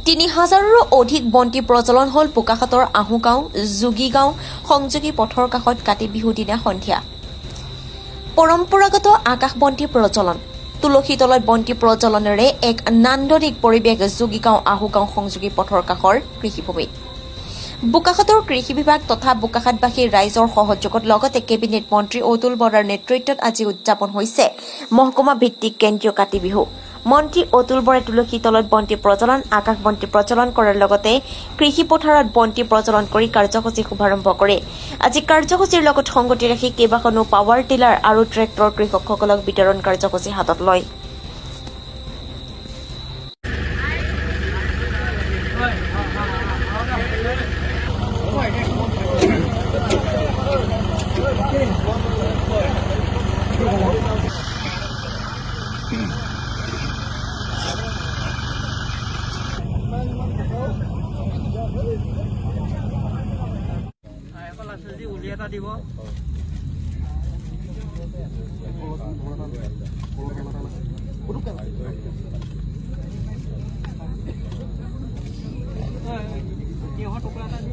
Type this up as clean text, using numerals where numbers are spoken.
3000ৰো অধিক বন্তি প্ৰজ্বলন হ'ল বোকাখাতৰ আহুগাঁও, যোগীগাঁও সংযোগী পথৰ কাষত কাতি বিহুৰ দিনা সন্ধিয়া। পৰম্পৰাগত আকাশ বন্তি প্ৰজ্বলন, তুলসী তলত বন্তি প্ৰজ্বলনেৰে এক নান্দনিক পৰিৱেশ যোগীগাঁও আহুগাঁও সংযোগী পথৰ কাষৰ কৃষিভূমিত। বোকাখাতৰ কৃষি বিভাগ তথা বোকাখাতবাসী ৰাইজৰ সহযোগত লগতে কেবিনেট মন্ত্ৰী অতুল বৰাৰ নেতৃত্বত আজি উদযাপন হৈছে মহকুমা ভিত্তিক কেন্দ্ৰীয় কাতি বিহু। মন্ত্ৰী অতুল বৰাই তুলসী তলত বন্তি প্ৰজ্বলন, আকাশ বন্তি প্ৰজ্বলন কৰাৰ লগতে কৃষি পথাৰত বন্তি প্ৰজ্বলন কৰি কাৰ্যসূচী শুভাৰম্ভ কৰে। আজি কাৰ্যসূচীৰ লগত সংগতি ৰাখি কেইবাখনো পাৱাৰ টিলাৰ আৰু ট্ৰেক্টৰ কৃষকসকলক বিতৰণ কাৰ্যসূচী হাতত লয়। আছে যদি উলিয়াই এটা দিব। তিয়ঁহৰ টুকুৰা এটা দি।